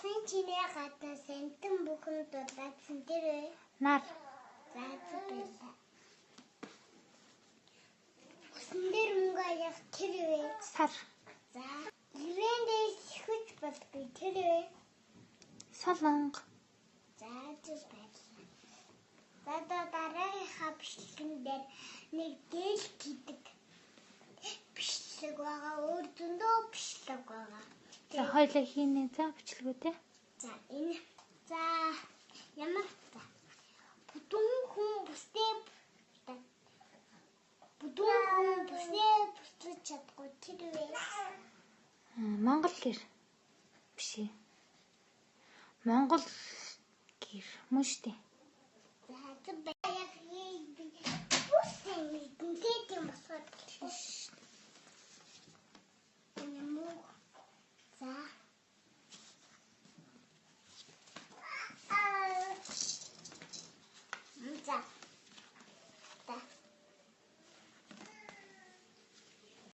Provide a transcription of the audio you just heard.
Алсын чинээ гадна сантан бүхэн дулаацсан тэр вэ? Нар. За, зөв байлаа. Усан дээр мөнгө аях тэр вэ? Сар. За. Гэрэн дээр сэхэж болдгүй тэр вэ? Солонго. За, зөв байлаа. За, одоо дараагийнхаа бичлэгэн дээр нэг дээл гэдэг бичлэг байгаа. Өөр зөндөө бичлэг байгаа. За, хоёлаа хийнэ. За, бичлэгүү те. За, энэ за ямар за бүдүүн хүн бүстэй бүдүүн хүн бүснээ бүслэж чадахгүй тэр вэ? Монгол гэр биш ээ. Монгол гэр мөн штэ.